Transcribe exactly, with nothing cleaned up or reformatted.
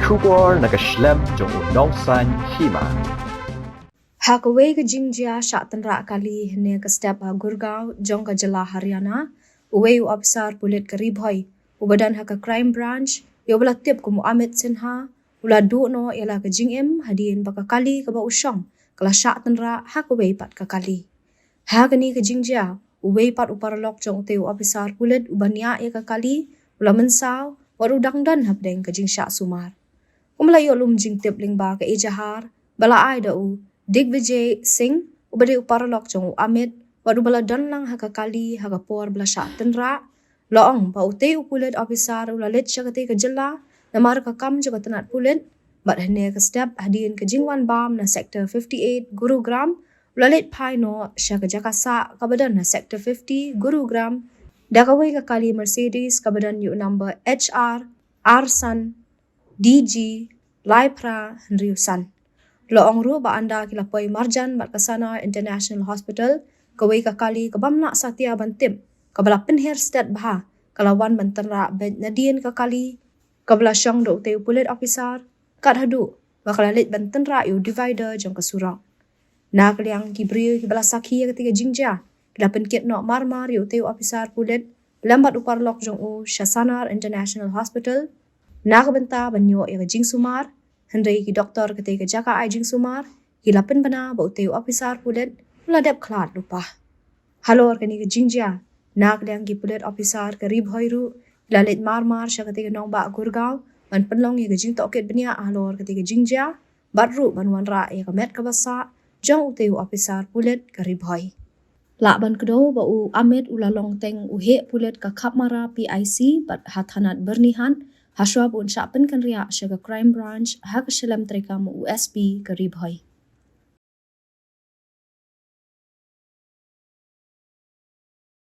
Khubor na ka shlem jong u Nongsaiñ Hima. Ha kawei ka jingjia shah tynrah kali hynne ka step ha Gurgaon jong ka jylla Haryana, uwei u ophisar pulit ka Ri Bhoi uba don ha ka Crime Branch, ïa uba la tip kum u Amit Sinha, u la duh noh ïa la ka jingim hadien ba ka kali kaba u shong ka la shah tynrah ha kawei pat ka kali. Ha kane ka jingjia, uwei pat u paralok jong utei u ophisar pulit uba niah ïa ka kali u la mynsaw bad u dang don hapdeng ka jingshah sumar. Kumba la ïoh lum jingtip lyngba ka ejahar ba la ai da u Digvijay Singh, uba dei u paralok jong u Amit bad uba la don lang ha ka kali ha ka por ba la shah tynrah, la ong ba utei u pulit ophisar u la leit sha katei ka jylla namar ka kam jong ka tnat pulit, bad hynne ka step hadien ka jingwan bam na Sector fifty-eight Gurugram, u la leit phai noh sha ka jaka sah kaba don na Sector fifty Gurugram da kawei ka kali Mercedes kaba don ïa u number H R arsan D G lai phra hynriew san. La ong ruh ba ynda ki la poi marjan bad ka Sanar International Hospital, kawei ka kali kaba ym lah satia ban tip, kaba la pynher stet bha, ka la wan ban tynrah beit nadien ka kali kaba la shong da utei u pulit ophisar, kat haduh ba ka la leit ban tynrah ïa u divider jong ka surok. Na ka liang ki briew kiba la sakhi ïa katei ka jingjia, ki la pynkit noh marmar ïa utei u ophisar pulit lem bad u paralok jong u sha Sanar International Hospital na ka bynta ban ïoh ïa ka jingsumar, hynrei ki doktor katei ka jaka ai jingsumar ki la pynbna ba utei u ophisar pulit u la dep khlad lypa. Halor kane ka jingjia, na ka liang ki pulit ophisar ka Ri Bhoi ruh ki la leit marmar sha katei ka nongbah Gurgaon ban pynlong ïa ka jingtohkit bniah halor katei ka jingjia, bad ruh ban wanrah ïa ka met kaba sah jong utei u ophisar pulit ka Ri Bhoi. Lah ban kdew ba u Amit u la long teng u heh pulit ka Khapmara P I C bad ha thanat Byrnihat, hashwa ba un shah pynkynriah sha ka Crime Branch ha ka shlem treikam u S P ka Ri Bhoi.